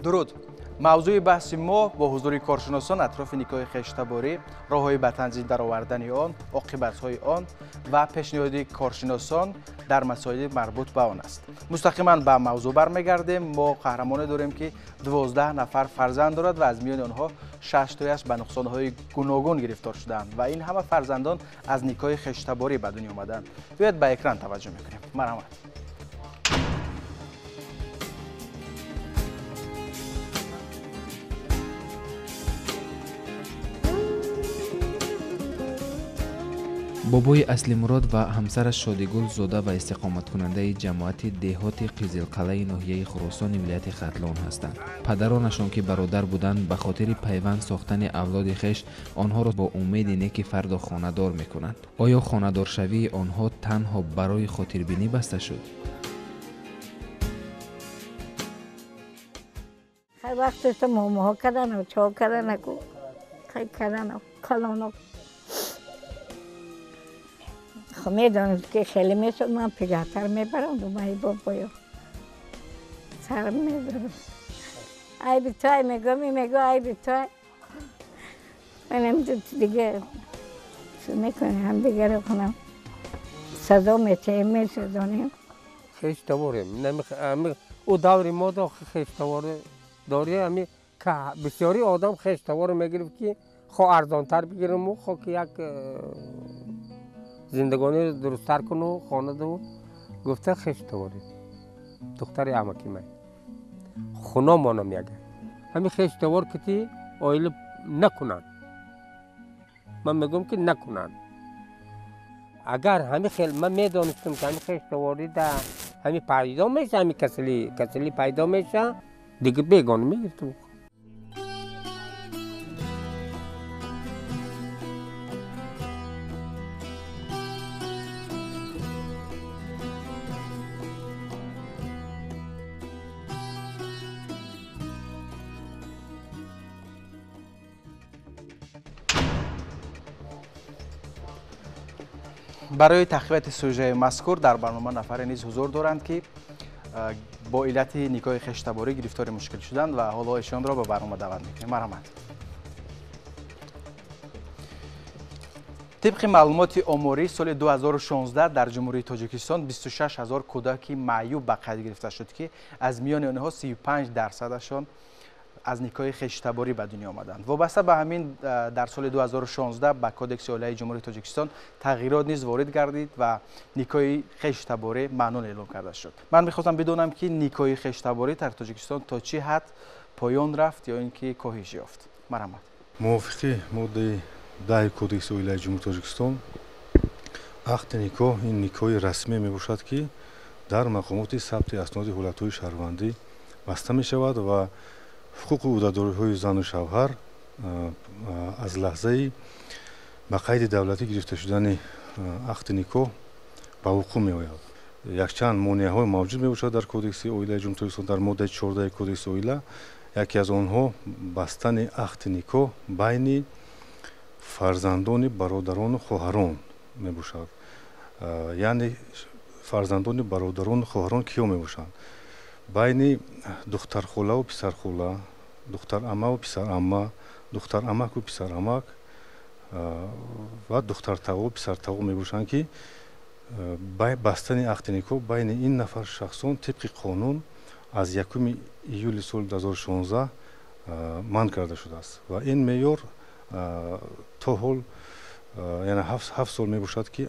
Дуруд. Мавзӯи баҳси мо бо ҳузури коршиносон атрофи никоҳи хештаборӣ, роҳҳои ба танзим даровардани он, оқибатҳои он ва пешниҳоди коршиносон дар масоили марбут ба он аст. Мустақиман ба мавзӯъ бармегардем. Мо қаҳрамоне дорем, ки 12 нафар фарзанд дорад ва аз миёни онҳо 6 тояш ба нуқсонҳои гуногун гирифтор шудаанд ва ин ҳама фарзандон аз никоҳи хештаборӣ ба дунё омаданд. Биёед ба экран таваҷҷӯҳ мекунем. Марҳамат. Бобои Аслимурод ва ҳамсараш Шодигул зода ва истиқоматкунандаи ҷамоати деҳоти Қизилқалаи ноҳияи Хуросони вилояти Хатлон ҳастанд. Падаронашон, ки бародар буданд, ба хотири пайванд сохтани авлоди хеш онҳоро бо умеди неки фардо хонадор мекунанд. Оё хонадоршавии онҳо танҳо барои хотирбинӣ баста шуд? Вақташто момоҳо кардану чо карданаку хай кардану калоно. خب میدانم که خیلی میشد، من پیگهتر میبرم دو ماهی بابایا سرم میبرم. ای بی توی میگم، میگو ای بی توی. منم دیگه میکنه هم دیگه رو کنم سزا میتیم میسزانیم. خیش تباریم او دوری ما دا خیش تبار داری همی که بسیاری آدم خیش تبار میگرفت که خو ارزانتر بگیرم و خو که یک زندگانی درستتر کن و خانه دو گفته خیش تباری دختر عمکی من خونه مانم یگه همین خیش تبار کتی آیل نکنن. من میگم که نکنن. اگر همین خیل من میدانستم که همین خیش تباری ده همین پیدا میشه، همین کسلی پیدا میشه دیگه بیگانه میگرفتم. Барои тақвияти сюжаи мазкур дар барнома нафаре низ ҳузур доранд, ки бо иллати никоҳи хештаборӣ гирифтори мушкил шуданд ва ҳоло эшонро ба барнома даъват мекунем. Марҳамат. Тибқи маълумоти оморӣ соли 2016 дар Ҷумҳурии Тоҷикистон 26 ҳазор кӯдаки маъюб ба қайд гирифта шуд, ки аз миёни онҳо 35%-ашон аз никоҳи хештаборӣ ба дунё омаданд. Вобаста ба ҳамин дар соли 2016 ба Кодекси оилаи Ҷумҳурии Тоҷикистон тағйирот низ ворид гардид ва никоҳи хештаборӣ маънун эълон карда шуд. Ман мехостам бидонам, ки никоҳи хештаборӣ дар Тоҷикистон то чӣ ҳад поён рафт ё ин ки коҳиш ёфт. Марҳамат. Мувофиқи моддаи 10 Кодекси оилаи Ҷумҳурии Тоҷикистон ақди никоҳ ин никоҳи расмӣ мебошад, ки дар мақомоти сабти асноди ҳолатҳои шаҳрвандӣ баста мешавад ва ҳуқуқу ӯҳдадориҳои зану шавҳар аз лаҳзаи ба қайди давлатӣ гирифта шудани ақди никоҳ ба вуқӯъ меояд. Якчанд монеаҳо мавҷуд мебошад дар Кодекси оилаи Ҷумҳурии Тоҷикистон, дар моддаи 14 Кодекси оила. Яке аз онҳо бастани ақди никоҳ байни фарзандони бародарону хоҳарон мебошад. Яъне фарзандони бародарону хоҳарон киё мебошанд? Байни духтархолаву писархола, духтарамаву писарамма, духтарамаку писарамак ва духтартағу писартағу мебошанд, ки бастани ақди никоҳ байни ин нафар шахсон тибқи қонун аз 1 июли соли 2016 манъ карда шудааст ва ин меъёр то ҳол яъне 7 сол мебошад, ки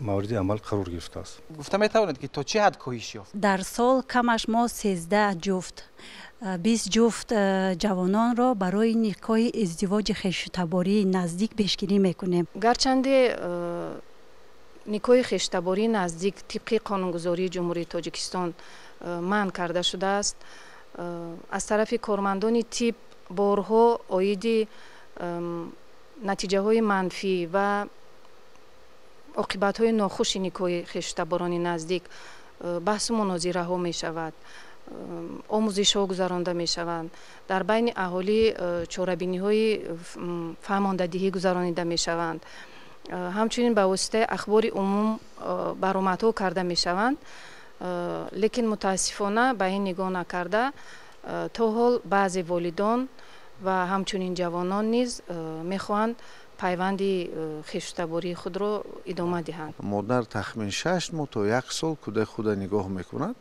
мавриди амал қарор гирифтааст. Гуфта метавонед, ки то чӣ ҳад коҳиш ёфт? Дар сол камаш мо 13 ҷуфт, 20 ҷуфт ҷавононро барои никоҳи издивоҷи хештабории наздик пешгирӣ мекунем. Гарчанде никоҳи хештабории наздик тибқи қонунгузории Ҷумҳурии Тоҷикистон манъ карда шудааст, аз тарафи кормандони тиб борҳо оиди натиҷаҳои манфӣ ва оқибатҳои нохуши никоҳи хештаборони наздик баҳсу мунозираҳо мешавад, омӯзишҳо гузаронда мешаванд, дар байни аҳолӣ чорабиниҳои фаҳмондадиҳӣ гузаронида мешаванд, ҳамчунин ба воситаи ахбори умум баромадҳо карда мешаванд, лекин мутаассифона ба ин нигоҳ накарда То ҳол баъзе волидон ва ҳамчунин ҷавонон низ мехоҳанд пайванди хешутабории худро идома диҳанд. Модар тахмин 6 моҳ то 1 сол кӯдаки худро нигоҳ мекунад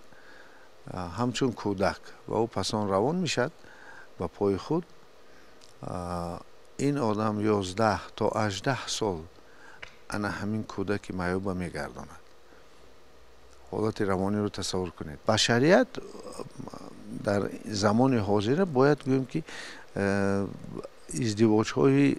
ҳамчун кӯдак ва ӯ пас он равон мешавад ба пои худ. Ин одам 11 то 18 сол ана ҳамин кӯдаки маъюба мегардонад. Ҳолати равониро тасаввур кунед. Башарият дар замони ҳозира бояд гӯем ки издивоҷҳои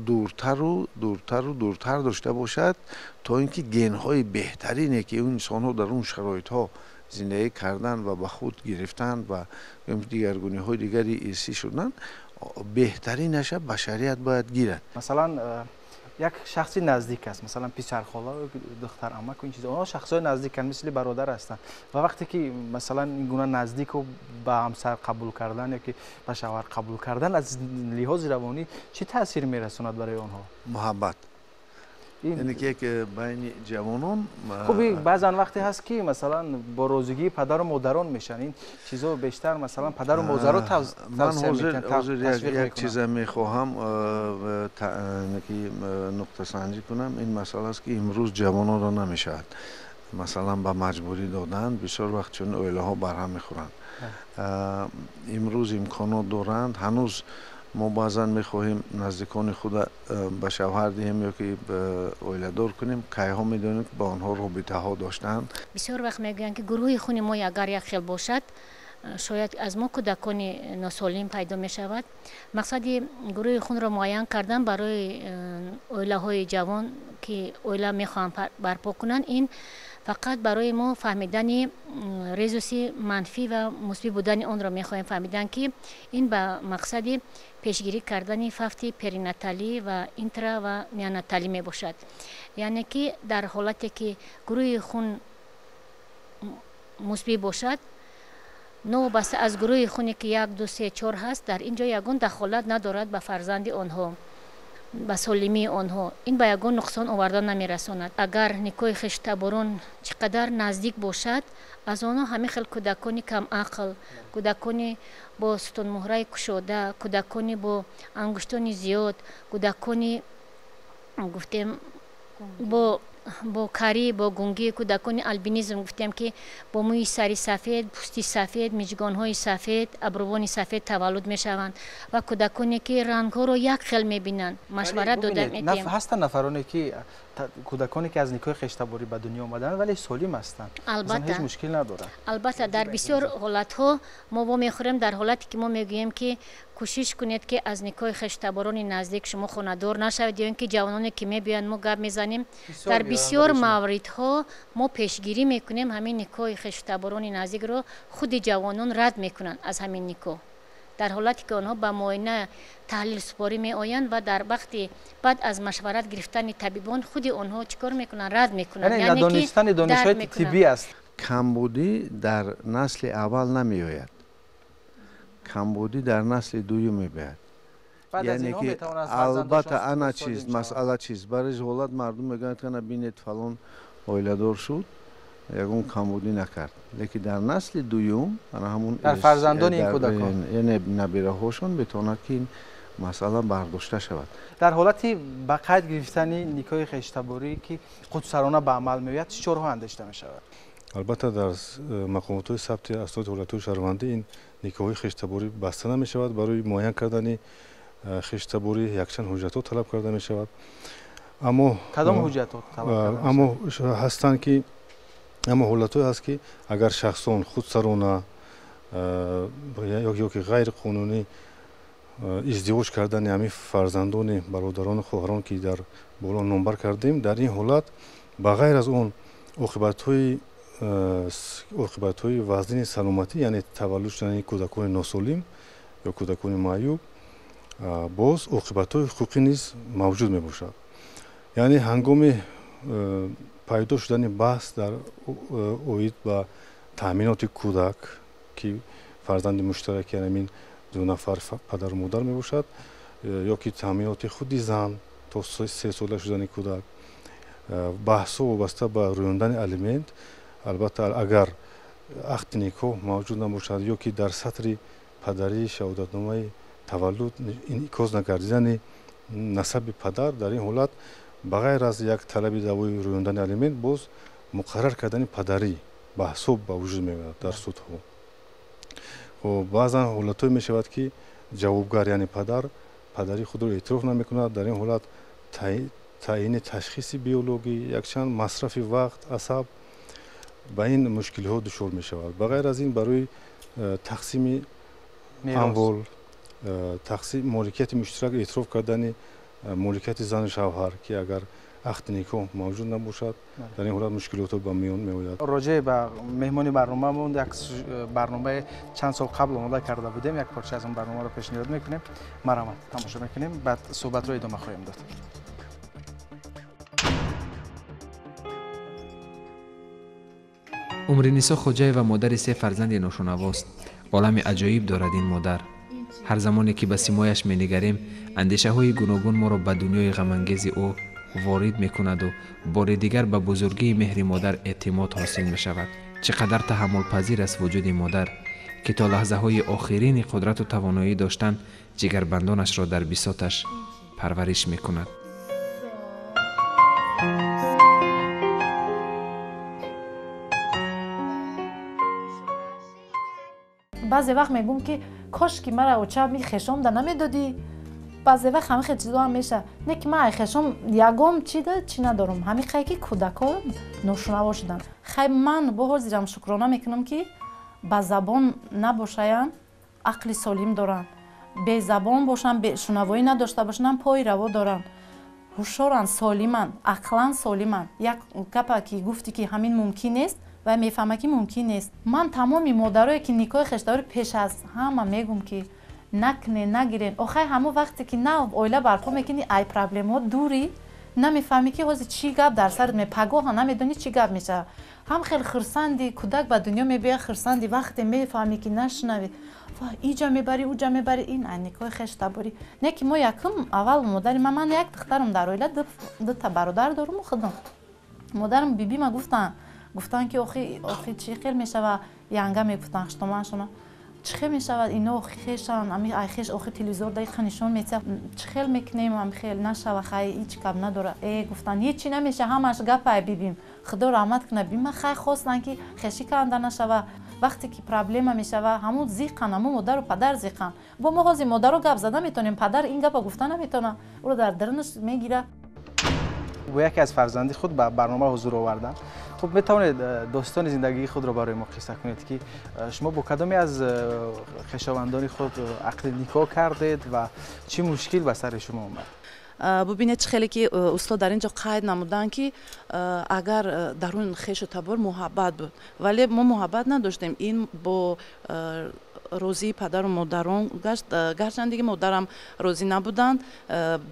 дуртару дуртару дуртар дошта бошад, то ин ки генҳои беҳтарине ки он инсонҳо дар он шароитҳо зиндагӣ кардан ва ба худ гирифтан ва дигаргуниҳои дигари ирсӣ шудан, беҳтаринаша башарият бояд гирад. Масалан, як шахси наздик аст, масалан писархола, духтарамак, ин чизо, онҳо шахсҳои наздиканд, мисли бародар ҳастанд. Ва вақте ки масалан ин гуна наздику ба ҳамсар қабул кардан ё ки ба шавҳар қабул кардан аз лиҳози равонӣ чӣ таъсир мерасонад барои онҳо? Муҳаббат. Яъне ки як байни ҷавонон. Хуб, баъзан вақте ҳаст ки масалан бо розигии падару модарон мешаванд. Ин чизо бештар масалан падару модаро тавсия мекунанд. Ман ҳозир як чиза мехоҳам ки нуқтасанҷӣ кунам. Ин масъала аст ки имрӯз ҷавононро намешавад масалан ба маҷбурӣ додан. Бисёр вақт чун оилаҳо барҳам мехӯранд. Имрӯз имконот доранд. Ҳанӯз мо баъзан мехоҳем наздикони худа ба шавҳар диҳем ё ки оиладор кунем, кайҳо медонем ки ба онҳо робитаҳо доштанд. Бисёр вақт мегӯянд ки гурӯҳи хуни мо агар як хел бошад, шояд аз мо кӯдакони носолим пайдо мешавад. Мақсади гурӯҳи хунро муайян кардан барои оилаҳои ҷавон ки оила мехоҳанд барпо кунанд, ин фақат барои мо фаҳмидани резуси манфӣ ва мусбӣ будани онро мехоҳем фаҳмидан, ки ин ба мақсади пешгирӣ кардани фавти перинаталӣ ва интра ва неонаталӣ мебошад. Яъне ки дар ҳолате ки гурӯҳи хун мусбӣ бошад, новобаста аз гурӯҳи хуне ки 1, 2, 3, 4 ҳаст, дар ин ҷо ягон дахолат надорад ба фарзанди онҳо, ба солимии онҳо. Ин ба ягон нуқсон оварда намерасонад. Агар никоҳи хештаборон чӣ қадар наздик бошад, аз онҳо ҳамин хел кӯдакони камақл, кӯдакони бо сутунмуҳраи кушода, кӯдакони бо ангуштони зиёд, кӯдакони гуфтем бо карӣ, бо гунгӣ, кӯдакони албинизм гуфтем ки бо мӯи сари сафед, пӯсти сафед, миҷгонҳои сафед, абрувони сафед таваллуд мешаванд ва кӯдаконе ки рангҳоро як хел мебинанд. Машварат дода медиҳем. Ҳастанд нафароне ки кӯдаконе ки аз никоҳи хештаборӣ ба дунё омаданд, вале солим ҳастанд. Албатта ҳеҷ мушкил надоранд. Албатта дар бисёр ҳолатҳо мо вомехӯрем дар ҳолате ки мо мегӯем ки кӯшиш кунед ки аз никоҳи хештаборони наздик шумо хонадор нашавед, ё ин ки ҷавононе ки мебиёянд мо гап мезанем. Дар бисёр мавридҳо мо пешгирӣ мекунем ҳамин никоҳи хештаборони наздикро, худи ҷавонон рад мекунанд аз ҳамин никоҳ. Дар ҳолате ки онҳо ба муоина таҳлилсупорӣ меоянд ва дар вақти баъд аз машварат гирифтани табибон худи онҳо чӣ кор мекунанд? Рад мекунанд. Яъне надонистани донишҳои тиббӣ аст. Камбудӣ дар насли аввал намеояд, камбудӣ дар насли дуюм мебояд. Яъне ки албатта ана чиз, масъала чиз. Барои ҳолат мардум мегӯянд ки ана бинед фалон оиладор шуд, ягон камбудӣ накард. Лекин дар насли дуюм ана ҳамун дар фарзандони ин кӯдакон, яъне набираҳошон метавонад ки ин масъала бардошта шавад. Дар ҳолати ба қайд гирифтани никоҳи хештаборӣ ки худсарона ба амал меояд, чӣ чораҳо андешида мешавад? Албатта дар мақомотҳои сабти асноди ҳолатҳои шаҳрвандӣ ин никоҳи хештаборӣ баста намешавад. Барои муайян кардани хештаборӣ якчанд ҳуҷҷатҳо талаб карда мешавад. Аммо кадом ҳуҷҷатҳо талаб карда? Аммо ҳастанд ки аммо ҳолатҳое ҳаст ки агар шахсон худсарона ё ки ғайриқонунӣ издивоҷ кардани ҳамин фарзандони бародарону хоҳарон ки дар боло номбар кардем, дар ин ҳолат ба ғайр аз он оқибатҳои вазнини саломатӣ, яъне таваллуд шудани кӯдакони носолим ё кӯдакони маъюб, боз оқибатҳои ҳуқуқӣ низ мавҷуд мебошад. Яъне ҳангоми пайдо шудани баҳс дар оид ба таъминоти кӯдак, ки фарзанди муштараки ҳамин ду нафар падару модар мебошад, ё ки таъминоти худи зан то 3 сола шудани кӯдак, баҳсҳо вобаста ба рӯёндани алимент, албатта агар ақди никоҳ мавҷуд набошад ё ки дар сатри падарии шаҳодатномаи таваллуд инъикос нагардидани насаби падар, дар ин ҳолат ба ғайр аз як талаби даъвои рӯёндани алимент боз муқаррар кардани падарӣ ба ҳисоб ба вуҷуд меояд дар судҳо. Баъзан ҳолатҳое мешавад, ки ҷавобгар, яъне падар, падарии худро эътироф намекунад. Дар ин ҳолат таъйини ташхиси биологӣ, якчанд масрафи вақт, асаб ба ин мушкилиҳо дучор мешавад. Ба ғайр аз ин барои тақсими амвол, моликияти муштарак эътироф кардани моликияти зану шавҳар, ки агар ақди никоҳ мавҷуд набошад, дар ин ҳолат мушкилотҳо ба миён меояд. Роҷеъ ба меҳмони барномаамон як барномаи чанд сол қабл омода карда будем, як порча аз он барномаро пешниҳод мекунем. Марҳамат, тамошо мекунем, баъд суҳбатро идома хоҳем дод. Умринисо Хоҷаева модари се фарзанди ношунавост. Олами аҷоиб дорад ин модар. Ҳар замоне ки ба симояш менигарем, андешаҳои гуногун моро ба дунёи ғамангези ӯ ворид мекунаду бори дигар ба бузургии меҳри модар эътимод ҳосил мешавад. Чӣ қадар таҳаммулпазир аст вуҷуди модар, ки то лаҳзаҳои охирини қудрату тавоноӣ доштан ҷигарбандонашро дар бисоташ парвариш мекунад. Баъзе вақт мегӯм, ки кош ки мара оча ми хешомда намедодӣ. Баъзе вақт ҳамин хел чизо ҳам меша. Не ки ман ай хешом ягон чида чӣ надорам. Ҳамин хай ки кӯдакҳо ношунаво шуданд. Хай ман бо ҳозирам шукрона мекунам, ки ба забон набошаянд, ақли солим доранд. Безабон бошанд, шунавоӣ надошта бошанд, пои раво доранд. Ҳушёранд, солиманд, ақлан солиманд. Як гапа ки гуфтӣ, ки ҳамин мумкин нест, ва мефаҳма, ки мумкин нест. Ман тамоми модарое, ки никоҳи хештаворӣ пеш аз ҳама мегӯм, ки накне, нагирен. Охай ҳамон вақте ки нав оила барпо мекунӣ, ай проблемаҳо дурӣ, намефаҳмӣ, ки ҳозир чӣ гап дар сарат мепагоҳа, намедонӣ чӣ гап мешавад. Ҳам хел хурсанди, кӯдак ба дунё мебиёяд, хурсанди, вақте мефаҳмӣ, ки нашунавӣ, ва иҷа мебарӣ, уҷа мебарӣ, ин ай никоҳи хештаборӣ. Не ки мо якум аввал модари ман як духтарам дар оила, дута бародар доруму худам. Модарам бибима гуфтанд, ки охи охи чӣ хел мешава, янга мегуфтанд хуштоманшона, чӣ хел мешавад, ино охи хешанд, ами ай хеш охи телевизор даиқа нишон метиҳад, чӣ хел мекунем, ами хел нашава, хай ҳеҷ гап надора. Гуфтанд, ҳечи намеша, ҳамаш гапай бибим, худо раҳмат кунад бима. Хай хостанд, ки хешӣ канда нашава. Вақте ки проблема мешава, ҳамун зиқанд, ҳамун модару падар зиқанд. Бо мо ҳозир модаро гап зада метавонем, падар ин гапа гуфта наметавонад, ӯро дар дарунаш мегирад. Бо яке аз фарзанди худ ба барнома ҳузур овардам. Хуб, метавонед достони зиндагии худро барои мо қисса кунед, ки шумо бо кадоме аз хешовандони худ ақди никоҳ кардед ва чӣ мушкил ба сари шумо омад? Бубинед, чӣ хеле ки устод дар ин ҷо қайд намуданд, ки агар дарун хешу табор муҳаббат буд, вале мо муҳаббат надоштем. Ин бо розии падару модарон гашт, гарчанде ки модарам розӣ набуданд.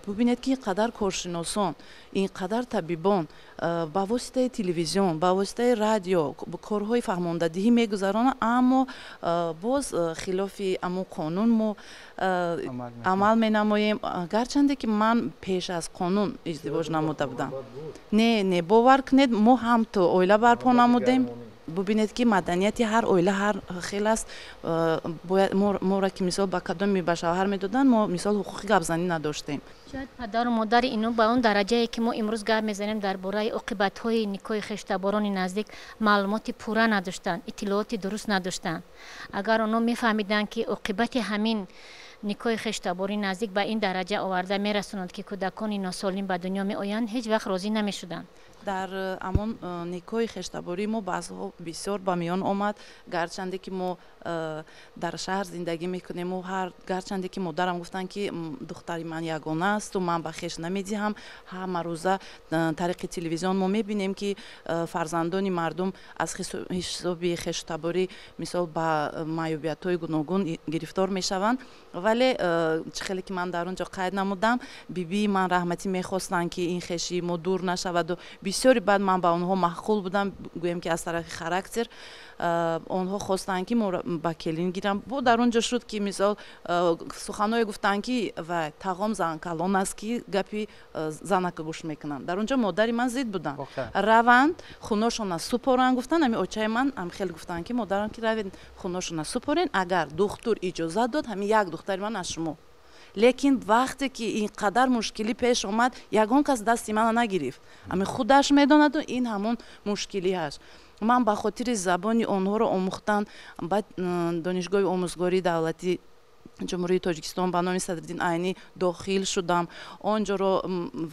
Бубинед, ки ин қадар коршиносон, ин қадар табибон ба воситаи телевизион, ба воситаи радио корҳои фаҳмондадиҳӣ мегузаронанд, аммо боз хилофи амон қонун мо амал менамоем. Гарчанде ки ман пеш аз қонун издивоҷ намуда будам. Не, не, бовар кунед, мо ҳам то оила барпо намудем. Бубинед, ки маданияти ҳар оила ҳар хел аст. Бояд моро ки мисол ба кадоми ба шавҳар медоданд, мо мисол ҳуқуқи гапзанӣ надоштем. Шояд падару модари ино ба он дараҷае, ки мо имрӯз гап мезанем дар бораи оқибатҳои никоҳи хештаборони наздик, маълумоти пурра надоштанд, иттилооти дуруст надоштанд. Агар онҳо мефаҳмиданд, ки оқибати ҳамин никоҳи хештабории наздик ба ин дараҷа оварда мерасонад, ки кӯдакони носолим ба дунё меоянд, ҳеҷ вақт розӣ намешуданд. Дар амон никоҳи хештабории мо баъзҳо бисёр ба миён омад, гарчанде ки мо дар шаҳр зиндагӣ мекунему, гарчанде ки модарам гуфтанд, ки духтари ман ягона асту ман ба хеш намедиҳам. Ҳамарӯза тариқи телевизион мо мебинем, ки фарзандони мардум аз ҳисоби хештаборӣ мисол ба маъюбиятҳои гуногун гирифтор мешаванд. Вале чӣ хеле ки ман дар он ҷо қайд намудам, бибии ман раҳматӣ мехостанд, ки ин хешии мо дур нашаваду Бисёри баъд ман ба онҳо маъқул будам, гӯем ки аз тарафи характер. Онҳо хостанд, ки моро ба келин гирам. Бо дар он ҷо шуд, ки мисол суханҳое гуфтанд, ки ва тағом занкалон аст, ки гапи занака гӯш мекунанд. Дар он ҷо модари ман зид буданд. Раванд, хуношона супоранд, гуфтанд. Ҳами очаи ман ҳам хеле гуфтанд, ки модарам, ки равед хуношона супорен, агар духтур иҷозат дод, ҳами як духтари ман аз шумо. Лекин вақте ки ин қадар мушкилӣ пеш омад, ягон кас дасти мана нагирифт. Ҳами худаш медонаду ин ҳамон мушкилӣ ҳаст. Ман ба хотири забони онҳоро омӯхтан ба Донишгоҳи омӯзгории давлатии Ҷумҳурии Тоҷикистон ба номи Садриддин Айнӣ дохил шудам. Он ҷоро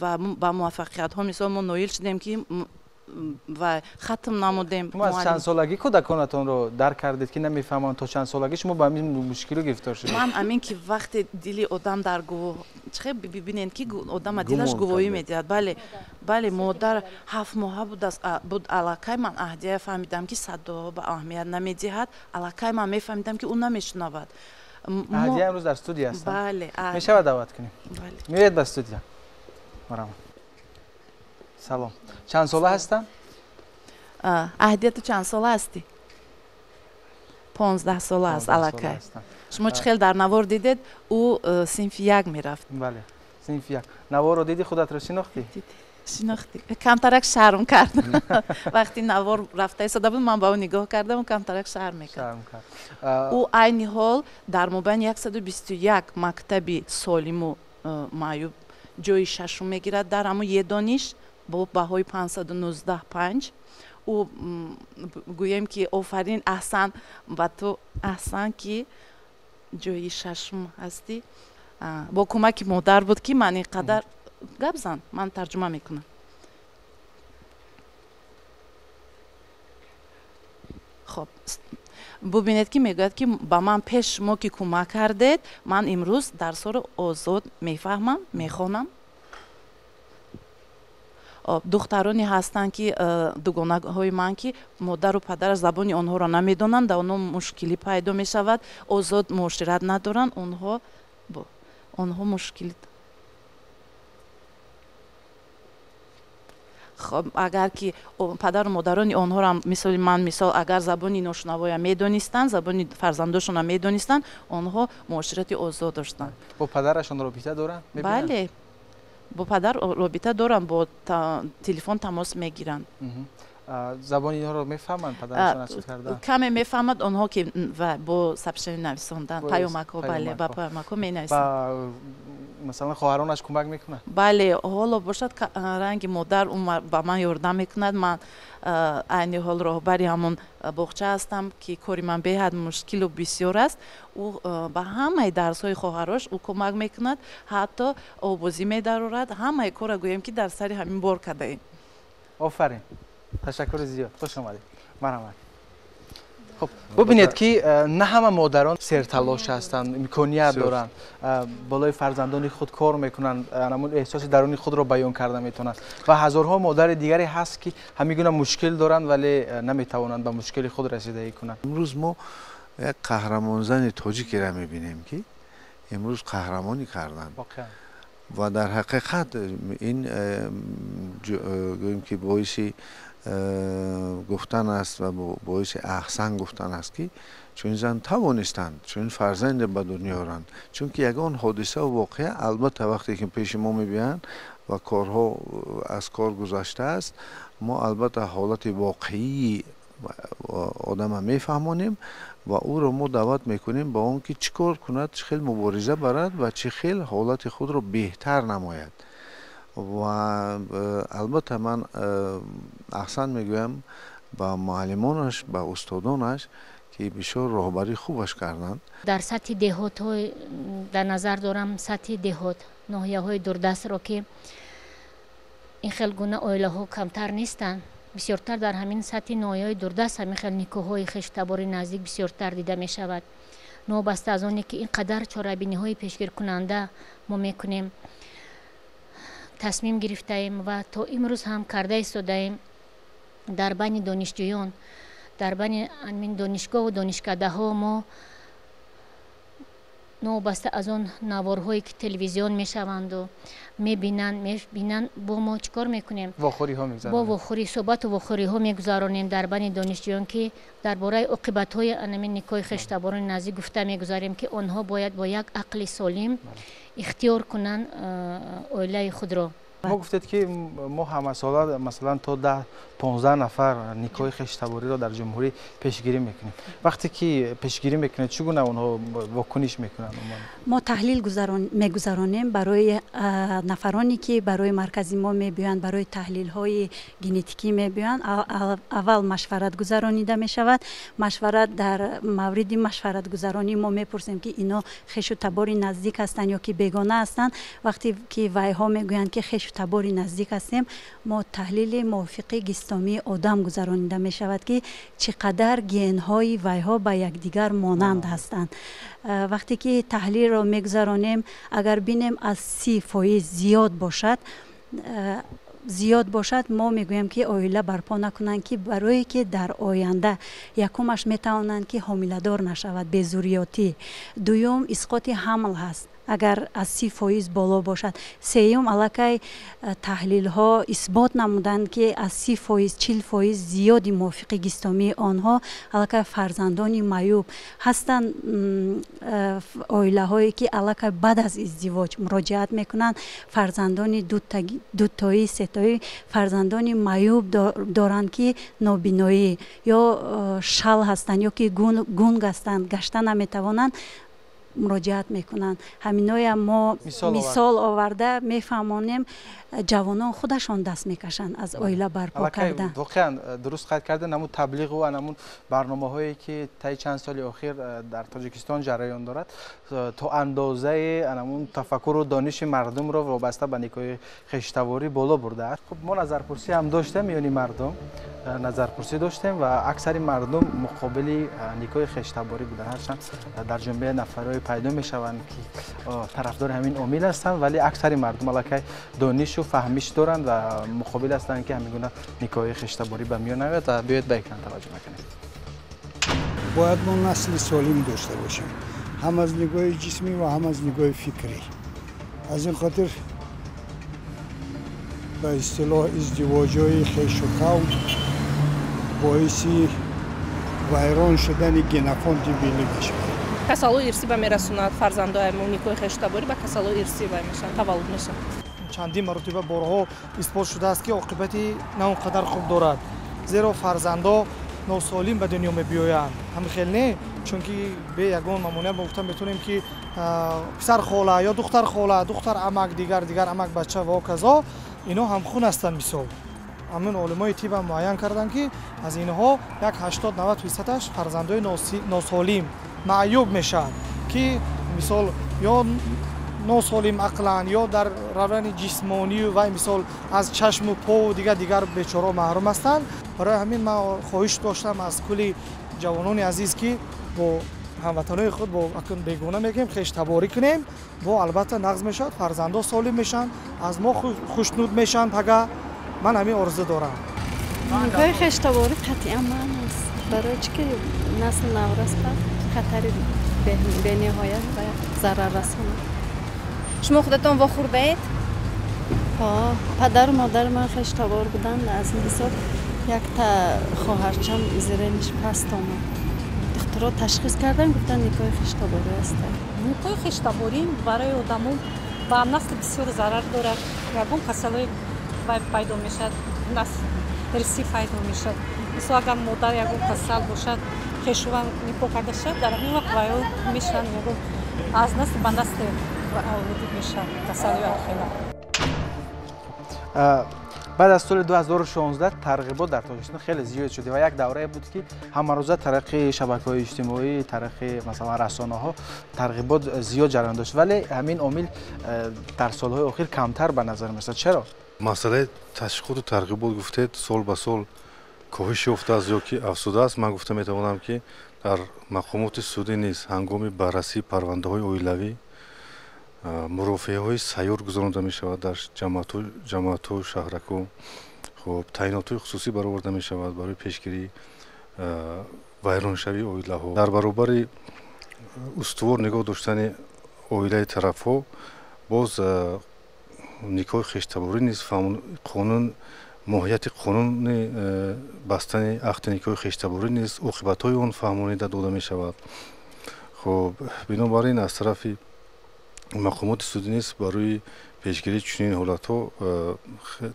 ва ба муваффақиятҳо мисол мо ноил шудем, ки ва хатм намудем. Шумо аз чанд солагӣ кӯдаконатонро дарк кардед, ки намефаҳманд? То чанд солагӣ шумо ба ҳамин мушкило гирифтор шудед? Ман амин ки вақте дили одам дар гувоҳ, чихе бибинед, ки одама дилаш гувоҳӣ медиҳад. Бале, бале, модар 7 моҳа буд, аллакай ман Аҳдия фаҳмидам, ки садоҳо ба аҳамият намедиҳад. Аллакай ман мефаҳмидам, ки ӯ намешунавад. Аҳдия имрӯз дар студия ҳастанд. Бале. Мешавад даъват кунем? Меояд ба студия? Марҳамат. Салом. Чанд сола ҳастанд? Аҳдия, ту чанд сола ҳастӣ? 15 сола аст аллакай. Шумо чӣ хел дар навор дидед, ӯ синфи як мерафт. Бале, синфи як. Наворро дидӣ, худатро шинохтӣ? Шинохтӣ. Камтарак шарм кард. Вақти навор рафта истода буд, ман ба ӯ нигоҳ кардам, камтарак шарм мекард. Ӯ айни ҳол дар мобайни 121 мактаби солиму маъюб ҷои шашум мегирад дар ҳамун Едониш бо баҳои 519,5. Ӯ гӯем, ки офарин, аҳсан ба ту, аҳсан, ки ҷои шашум ҳастӣ. Бо кӯмаки модар буд, ки ман ин қадар. Гап зан, ман тарҷума мекунам. Хоб, бубинед, ки мегӯяд, ки ба ман пеш шумо ки кӯмак кардед, ман имрӯз дарсҳоро озод мефаҳмам, мехонам. Духтароне ҳастанд, ки дугонаҳои ман, ки модару падараш забони онҳоро намедонанд, дар онҳо мушкилӣ пайдо мешавад, озод муошират надоранд. Онҳо мушкилӣ. Хоб, агар ки падару модарони онҳоро мисоли ман, мисол, агар забони ношунавоя медонистанд, забони фарзандошонро медонистанд, онҳо муоширати озод доштанд. Бо падарашон робита доранд? Бале, бо падар робита доранд, бо телефон тамос мегиранд. Забони инҳоро мефаҳманд падарашон аз карда? Каме мефаҳмад. Онҳо ки ва бо сообщение нависондан, паёмакҳо, бале, ба паёмакҳо менависанд. Масалан, хоҳаронаш кӯмак мекунад? Бале, ҳоло бошад, ранги модар ба ман ёрдам мекунад. Ман айни ҳол роҳбари ҳамон боғча ҳастам, ки кори ман беҳад мушкилу бисёр аст. Ӯ ба ҳамаи дарсҳои хоҳарош ӯ кӯмак мекунад, ҳатто обозӣ медарорад. Ҳамаи корро гӯем, ки дар сари ҳамин бор кардаем. Офарин, ташаккури зиёд, хуш омадед, марҳамат. Хуб, бубинед, ки на ҳама модарон серталош ҳастанд, имконият доранд, болои фарзандони худ кор мекунанд, ҳамун эҳсоси даруни худро баён карда метавонанд ва ҳазорҳо модари дигаре ҳаст, ки ҳамин гуна мушкил доранд, вале наметавонанд ба мушкили худ расидагӣ кунанд. Имрӯз мо як қаҳрамонзани тоҷикеро мебинем, ки имрӯз қаҳрамонӣ карданд ва дар ҳақиқат ин гӯем, ки боиси гуфтан аст ва боиси аҳсан гуфтан аст, ки чунин зан тавонистанд чунин фарзанде ба дунё оранд. Чунки ягон ҳодисаву воқеа, албатта, вақте ки пеши мо мебиёянд ва корҳо аз кор гузаштааст, мо албатта ҳолати воқеии одама мефаҳмонем ва ӯро мо даъват мекунем ба он ки чӣ кор кунад, чӣ хел мубориза барад ва чӣ хел ҳолати худро беҳтар намояд. Ва албатта ман аҳсан мегӯям ба муаллимонаш, ба устодонаш, ки бисёр роҳбарии хубаш карданд. Дар сатҳи деҳотҳо, дар назар дорам сатҳи деҳот, ноҳияҳои дурдастро, ки ин хел гуна оилаҳо камтар нестанд. Бисёртар дар ҳамин сатҳи ноҳияҳои дурдаст ҳамин хел никоҳҳои хештабори наздик бисёртар дида мешавад. Новобаста аз оне ки ин қадар чорабиниҳои пешгиркунанда мо мекунем, тасмим гирифтаем ва то имрӯз ҳам карда истодаем, дар байни донишҷӯён, дар байни ҳамин донишгоҳу донишкадаҳо мо Новобаста аз он наворҳое ки телевизион мешаванду мебинанд, бо мо чӣ кор мекунем? Вохӯриҳо мегузаронем. Бо вохӯрӣ, суҳбату вохӯриҳо мегузаронем дар байни донишҷӯён, ки дар бораи оқибатҳои анамин никоҳи хештаборони наздик гуфта мегузарем, ки онҳо бояд бо як ақли солим ихтиёр кунанд оилаи худро. Мо гуфтед, ки мо ҳамасола масалан то 10-15 нафар никоҳи хештабориро дар ҷумҳурӣ пешгирӣ мекунем. Вақте ки пешгирӣ мекунед, чӣ гуна онҳо вокуниш мекунанд? Мо таҳлил мегузаронем барои нафароне, ки барои маркази мо мебиёянд, барои таҳлилҳои генетикӣ мебиёянд. Аввал машварат гузаронида мешавад. Машварат дар мавриди машваратгузаронӣ мо мепурсем, ки ино хешу табори наздик ҳастанд ё ки бегона ҳастанд. Вақте ки вайҳо мегӯянд, ки хешу табори наздик ҳастем, мо таҳлили мувофиқи гистомии одам гузаронида мешавад, ки чӣ қадар генҳои вайҳо ба якдигар монанд ҳастанд. Вақте ки таҳлилро мегузаронем, агар бинем аз 30% зиёд бошад, мо мегӯем, ки оила барпо накунанд, ки барое ки дар оянда якумаш метавонанд, ки ҳомиладор нашавад, безурётӣ, дуюм исқоти ҳамл ҳаст, агар аз 30% боло бошад, сеюм аллакай таҳлилҳо исбот намуданд, ки аз 30%, 40% зиёди мувофиқи гистомии онҳо аллакай фарзандони маъюб ҳастанд. Оилаҳое, ки аллакай баъд аз издивоҷ муроҷиат мекунанд, фарзандони дутоӣ, сетоӣ, фарзандони маъюб доранд, ки нобиноӣ ё шал ҳастанд, ё ки гунг ҳастанд, гашта наметавонанд, муроҷиат мекунанд. Ҳаминоя мо мисол оварда мефаҳмонем, ҷавонон худашон даст мекашанд аз оила барпо кардан. Воқеан дуруст қайд кардем. Ҳамун таблиғу ҳамун барномаҳое, ки таи чанд соли охир дар Тоҷикистон ҷараён дорад, то андозаи ҳамун тафаккуру дониши мардумро вобаста ба никоҳи хештаворӣ боло бурдааст. Хуб, мо назарпурсӣ ҳам доштем, миёни мардум назарпурсӣ доштем ва аксари мардум муқобили никоҳи хештаборӣ буданд. Ҳарчанд дар ҷомеа нафарҳое пайдо мешаванд, ки тарафдори ҳамин омил ҳастанд, вале аксари мардум аллакай донишу фаҳмиш доранд ва муқобил ҳастанд, ки ҳамин гуна никоҳи хештаборӣ ба миён наояд. Ва биёед, ба экран таваҷҷӯҳ мекунем. Бояд мо насли солим дошта бошем, ҳам аз нигоҳи ҷисмӣ ва ҳам аз нигоҳи фикрӣ. Аз ин хотир, ба истилоҳ, издивоҷҳои хешу қавм боиси вайрон шудани генофонди миллӣ мешавад. Касалҳои ирсӣ ба мерасонад фарзандои мо. Никоҳи хештаборӣ ба касалҳои ирсӣ вай мешаванд, таваллуд мешаванд. Чандин маротиба борҳо исбот шудааст, ки оқибати на он қадар хуб дорад, зеро фарзандо носолим ба дунё мебиёянд. Ҳамин хел не? Чунки бе ягон мамоният мо гуфта метавонем, ки писархола ё духтархола, духтар амак, дигар дигар амак бача ва ҳоказо, инҳо ҳамхун ҳастанд. Мисол, ҳамин олимои тибам муайян карданд, ки аз инҳо як 80-90 фисадаш фарзандои носолим, маъюб мешаванд, ки мисол ё носолим ақлан, ё дар равани ҷисмонию вай, мисол, аз чашму пову дигар дигар бечорао маҳрум ҳастанд. Барои ҳамин ман хоҳиш доштам аз кулли ҷавонони азиз, ки бо ҳамватанои худ, бо акн бегона мегӯем, хештаборӣ кунем, бо албатта нағз мешавад, фарзандо солим мешаванд, аз мо хушнуд мешаванд. Пага ман ҳамин орзу дорам. Никоҳи хештаборӣ қатъиан манъ аст, барои чӣ ки насли наврас ба хатари бениҳоят ва зарар расонад. Шумо худатон вохӯрдаед? Падару модари ман хештабор буданд. Аз ин ҳисоб якта хоҳарчам зрениш паст омад, духтуро ташхис карданд, гуфтанд, никоҳи хештаборӣ аст. Никоҳи хештаборӣ барои одамо ба насли бисёр зарар дорад. Ягон касалҳои вай пайдо мешавад, ирсӣ пайдо мешавад. Мисол, агар модар ягон касал бошад, хешуван никоҳ карда шавад, дар ҳамин вақт вайо мешаванд, ягон аз насл ба насли вуҷуд мешавад касалиҳои ҳархела. Баъд аз соли 2016 тарғибот дар Тоҷикистон хеле зиёд шуд ва як даврае буд, ки ҳамарӯза тариқи шабакаҳои иҷтимоӣ, тариқи масалан расонаҳо тарғибот зиёд ҷараён дошт, вале ҳамин омил дар солҳои охир камтар ба назар мерасад. Чаро? Масъалаи ташвиқоту тарғибот, гуфтед, сол ба сол коҳиш ёфтааст ё ки афзудааст. Ман гуфта метавонам, ки дар мақомоти судӣ низ ҳангоми баррасии парвандаҳои оилавӣ мурофиаҳои сайёр гузаронида мешавад дар ҷамоатҳо, шаҳракҳо. Хуб, таъинотҳои хусусӣ бароварда мешавад барои пешгирии вайроншавии оилаҳо. Дар баробари устувор нигоҳ доштани Оилаи тарафҳо боз никоҳи хештаборӣ низ қонун, моҳияти қонуни бастани ақди никоҳи хештаборӣ низ, оқибатҳои он фаҳмонида дода мешавад. Хуб, бинобар ин аз тарафи мақомоти судӣ низ барои пешгирии чунин ҳолатҳо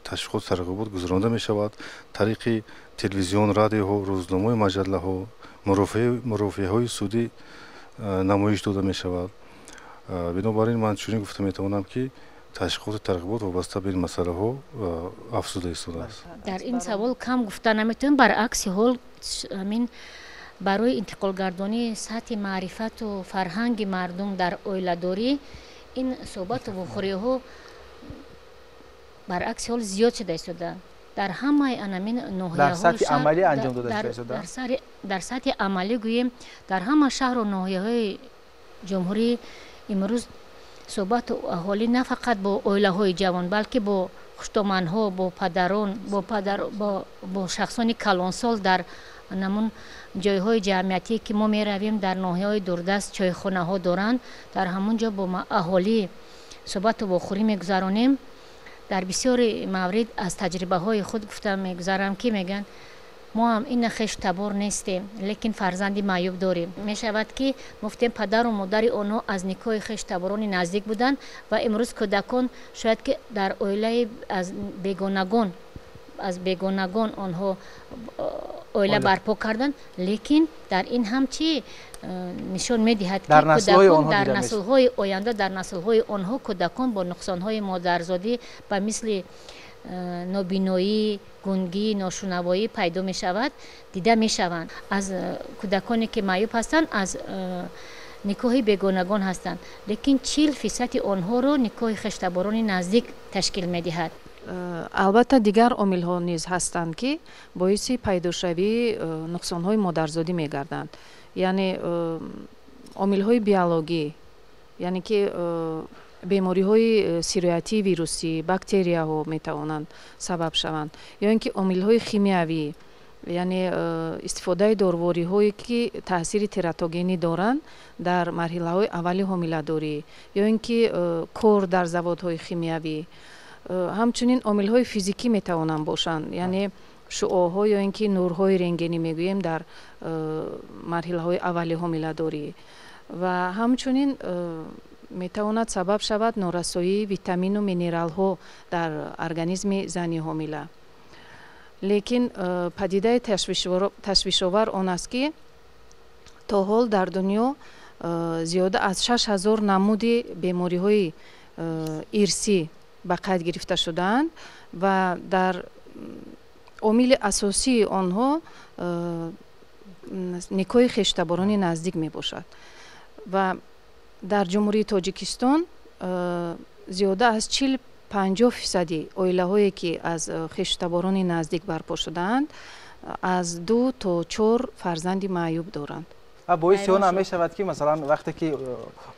ташвиқот, тарғибот гузаронда мешавад тариқи телевизион, радиоҳо, рӯзномаи, маҷаллаҳо, мурофиаҳои судӣ намоиш дода мешавад. Бинобар ин ман чунин гуфта метавонам, ки ташвиқоту тарғибот вобаста ба ин масъалаҳо афзуда истодааст. Дар ин савол кам гуфта наметавонем. Баръакси ҳол, ҳамин барои интиқолгардонии сатҳи маърифату фарҳанги мардум дар оиладорӣ ин суҳбату вохӯриҳо баръакси ҳол зиёд шуда истодаанд дар ҳамаи анамин ноҳияҳо. Сатҳи амалӣ анҷом дода шуда истодаанд. Дар сатҳи амалӣ гӯем, дар ҳама шаҳру ноҳияҳои ҷумҳурӣ имрӯз суҳбату аҳолӣ на фақат бо оилаҳои ҷавон, балки бо хуштоманҳо, бо падарон, бо шахсони калонсол дар намун ҷойҳои ҷамъиятие, ки мо меравем, дар ноҳияҳои дурдаст чойхонаҳо доранд, дар ҳамон ҷо бо аҳолӣ суҳбату вохӯрӣ мегузаронем. Дар бисёри маврид аз таҷрибаҳои худ гуфта мегузарам, ки мегӯянд: мо ҳам ина хешу табор нестем, лекин фарзанди маъюб дорем. Мешавад, ки гуфтем, падару модари онҳо аз никоҳи хешу таборони наздик буданд ва имрӯз кӯдакон шояд ки дар оилаи аз бегонагон онҳо оила барпо карданд. Лекин дар ин ҳам чӣ нишон медиҳад, ки кӯдакон дар наслҳои оянда, дар наслҳои онҳо кӯдакон бо нуқсонҳои модарзодӣ ба мисли нобиноӣ, гунгӣ, ношунавоӣ пайдо мешавад, дида мешаванд. Аз кӯдаконе ки маъюб ҳастанд, аз никоҳи бегонагон ҳастанд, лекин 40 фисади онҳоро никоҳи хештаборони наздик ташкил медиҳад. Албатта, дигар омилҳо низ ҳастанд, ки боиси пайдошавии нуқсонҳои модарзодӣ мегарданд, яъне омилҳои биологӣ, яъне ки бемориҳои сироятии вирусӣ, бактерияҳо метавонанд сабаб шаванд, ё ин ки омилҳои химиявӣ, яъне истифодаи дорувориҳое, ки таъсири тератогенӣ доранд дар марҳилаҳои аввали ҳомиладорӣ, ё ин ки кор дар заводҳои химиявӣ. Ҳамчунин омилҳои физикӣ метавонанд бошанд, яъне шуоъҳо ё ин ки нурҳои рентгенӣ мегӯем дар марҳилаҳои аввали ҳомиладорӣ. Ва ҳамчунин метавонад сабаб шавад норасоии витамину минералҳо дар организми зани ҳомила. Лекин падидаи ташвишовар он аст, ки то ҳол дар дунё зиёда аз 6000 намуди бемориҳои ирсӣ ба қайд гирифта шудаанд ва дар омили асосии онҳо никоҳи хештаборони наздик мебошад. Ва дар Ҷумҳурии Тоҷикистон зиёда аз 40-50 фисади оилаҳое, ки аз хештаборони наздик барпо шудаанд, аз ду то чор фарзанди маъюб доранд. Боиси он ҳам мешавад, ки масалан вақте ки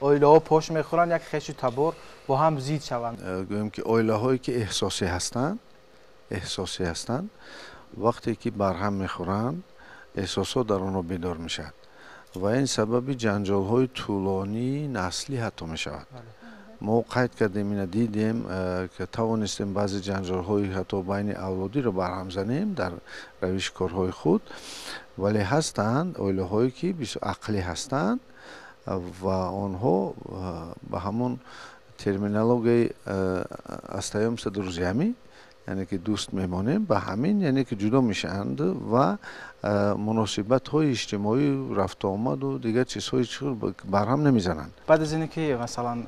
оилаҳо пош мехӯранд, як хешу табор бо ҳам зид шаванд. Гӯем, ки оилаҳое, ки эҳсосӣ ҳастанд, вақте ки барҳам мехӯранд, эҳсосот дар онҳо бедор мешавад ва ин сабаби ҷанҷолҳои тӯлонии наслӣ ҳатто мешавад. Мо қайд кардем, ина дидем, ки тавонистем баъзе ҷанҷолҳои ҳатто байни авлодиро барҳам занем дар равиши корҳои худ. Вале ҳастанд оилаҳое, ки бисёр ақлӣ ҳастанд ва онҳо ба ҳамон терминологияи «остаёмся друзьями», яъне ки дӯст мемонем, ба ҳамин, яъне ки ҷудо мешаванд ва муносибатҳои иҷтимоӣ, рафтуомаду дигар чизҳои барҳам намезананд. Баъд аз ине ки масалан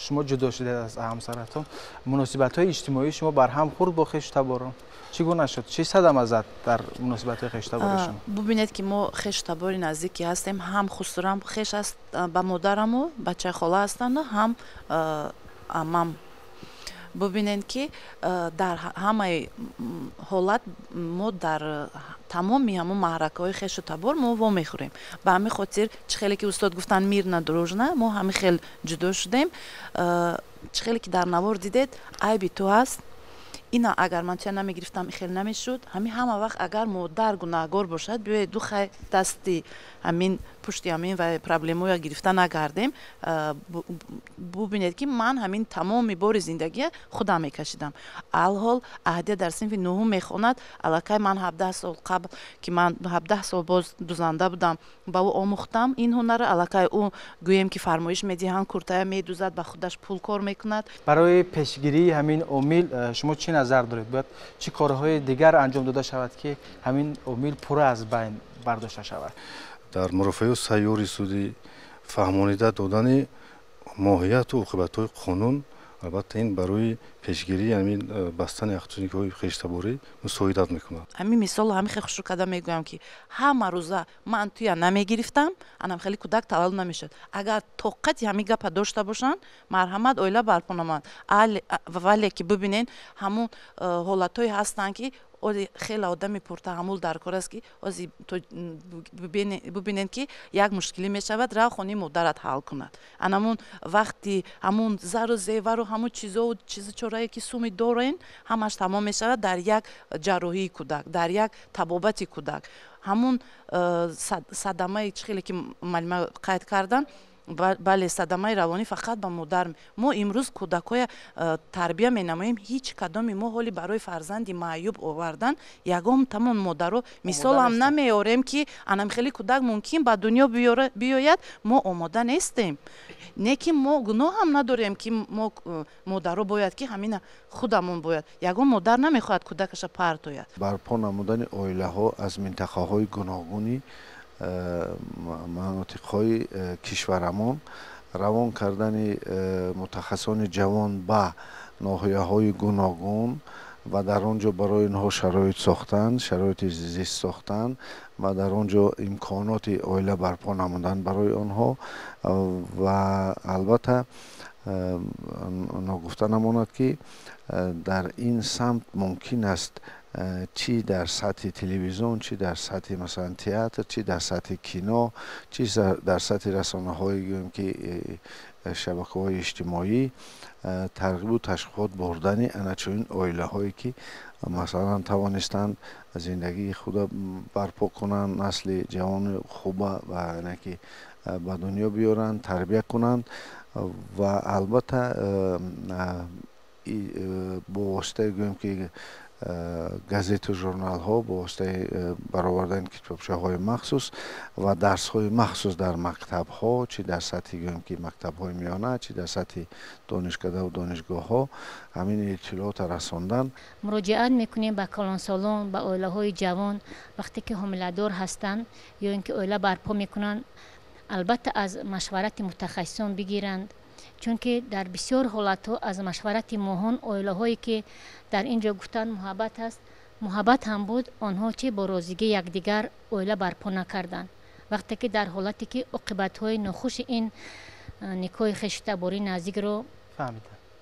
шумо ҷудо шудед аз ҳамсаратон, муносибатҳои иҷтимоии шумо барҳам хӯрд бо хешу таборон? Чӣ гуна шуд? Чӣ садама зад дар муносибатҳои хешу шумо? Бубинед, ки мо хешу табори наздикӣ ҳастем. Ҳам хусурам хеш аст ба модараму бачаи хола ҳастанду, ҳам амам. Бубинед, ки дар ҳамаи ҳолат мо дар тамоми ҳамон маъракаҳои хешу табор мо вомехӯрем. Ба ҳамин хотир, чӣ хеле ки устод гуфтанд, мирно, дружно мо ҳамин хел ҷудо шудем. Чӣ хеле ки дар навор дидед, айби ту аст. Ина агар ман туя намегирифтам, хел намешуд. Ҳамин ҳама вақт агар модар гунаҳгор бошад, биёед ду хай дасти ҳамин пушти ҳамин ва проблемоя гирифта нагардем. Бубинед, ки ман ҳамин тамоми бори зиндагия худам мекашидам. Алҳол Аҳдия дар синфи нуҳум мехонад. Аллакай ман 17 сол қабл, ки ман 17 сол боз дузанда будам, ба ӯ омӯхтам ин ҳунарро. Аллакай ӯ, гӯем ки, фармоиш медиҳанд, куртая медузад, ба худаш пул кор мекунад. Барои пешгирии ҳамин омил шумо чӣ назар доред? Бояд чӣ корҳои дигар анҷом дода шавад, ки ҳамин омил пурра аз байн бардошта шавад? Дар мурофиаи сайёри судӣ фаҳмонида додани моҳияту оқибатҳои қонун, албатта, ин барои пешгирии ҳамин бастани ақду никоҳи хештаборӣ мусоидат мекунад. Ҳамин мисолро ҳамин хел хушрӯ карда мегӯям, ки ҳама рӯза ман туя намегирифтам, анам хеле кӯдак таваллуд намешуд. Агар тоқати ҳамин гапа дошта бошанд, марҳамат, оила барпо намоянд. Вале ки бибинен, ҳамун ҳолатҳое ҳастанд, ки ози хеле одами пуртаҳаммул дар кор аст, ки ози бубинед, ки як мушкилӣ мешавад, рав хонаи модарат ҳал кунад. Анамун вақти ҳамун зару зевару ҳамун чизову чизу чорае, ки суми дорен, ҳамаш тамом мешавад дар як ҷарроҳии кӯдак, дар як табобати кӯдак. Ҳамун садамаи чӣ хеле ки муаллима қайд карданд, бале, садамаи равонӣ фақат ба модар. Мо имрӯз кӯдакҳоя тарбия менамоем. Ҳеҷ кадоми мо ҳоли барои фарзанди маъюб овардан ягон тамон модаро мисолам намеорем, ки анам хеле кӯдак мумкин ба дунё биёяд. Мо омода нестем. Не ки мо гуноҳам надорем, ки мо модаро бояд, ки ҳамина худамон бояд. Ягон модар намехоҳад кӯдакаша партояд. Барпо намудани оилаҳо аз минтақаҳои гуногуни манотиқҳои кишварамон, равон кардани мутахассисони ҷавон ба ноҳияҳои гуногун ва дар он ҷо барои онҳо шароит сохтан, шароити зист сохтан ва дар он ҷо имконоти оила барпо намудан барои онҳо. Ва албатта, ногуфта намонад, ки дар ин самт мумкин аст чӣ дар сатҳи телевизион, чӣ дар сатҳи, масалан, театр, чӣ дар сатҳи кино, чӣ дар сатҳи расонаҳои, гӯем ки, шабакаҳои иҷтимоӣ тарғибу ташвиқот бурдани ана чунин оилаҳое, ки, масалан, тавонистанд зиндагии худро барпо кунанд, насли ҷавони хуба ва ки ба дунё биёранд, тарбия кунанд. Ва албатта, бо воситаи, гӯем ки, газету журналҳо, бо воситаи баровардани китобчаҳои махсус ва дарсҳои махсус дар мактабҳо, чӣ дар сатҳи, гӯем ки, мактабҳои миёна, чӣ дар сатҳи донишкадаву донишгоҳҳо ҳамин иттилоотро расондан. Муроҷиат мекунем ба калонсолон, ба оилаҳои ҷавон, вақте ки ҳомиладор ҳастанд ё ин ки оила барпо мекунанд, албатта, аз машварати мутахассисон бигиранд, чунки дар бисёр ҳолатҳо аз машварати моҳон оилаҳое, ки дар ин ҷо гуфтанд, муҳаббат ҳаст, муҳаббат ҳам буд, онҳо чи бо розигии якдигар оила барпо накарданд. Вақте ки дар ҳолате ки оқибатҳои нохуши ин никоҳи хешутабории наздикро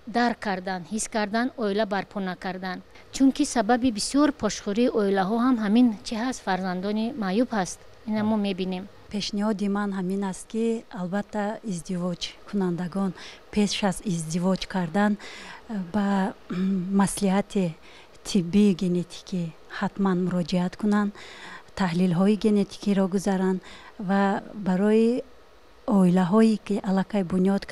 дарк карданд, ҳис карданд, оила барпо накарданд, чунки сабаби бисёр пошхӯрии оилаҳо ҳам ҳамин чи ҳаст, фарзандони маъюб ҳаст. Ина мо мебинем. Пешниҳоди ман ҳамин аст, ки албатта издивоҷкунандагон пеш аз издивоҷ кардан ба маслиҳати тиббии генетикӣ ҳатман муроҷиат кунанд, таҳлилҳои генетикиро гузаранд ва барои оилаҳое, ки аллакай бунёд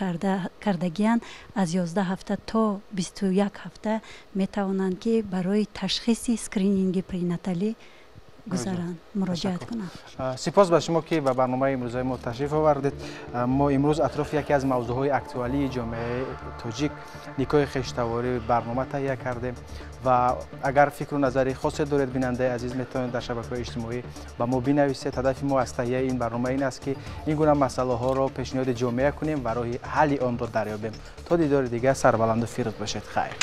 кардагианд, аз 11 ҳафта то 21 ҳафта метавонанд, ки барои ташхиси скрининги пренаталӣ гузаранд, муроҷиат кунанд. Сипос ба шумо, ки ба барномаи имрӯзаи мо ташриф овардед. Мо имрӯз атрофи яке аз мавзӯъҳои актуалии ҷомеаи тоҷик, никоҳи хештаворӣ, барнома таҳия кардем. Ва агар фикру назари хосе доред, бинандаи азиз, метавонед дар шабакаҳои иҷтимоӣ ба мо бинависед. Ҳадафи мо аз таҳияи ин барнома ин аст, ки ин гуна масъалаҳоро пешниҳоди ҷомеа кунем ва роҳи ҳалли онро дарёбем. То дидори дигар, сарбаланду фирӯз бошед. Хайр.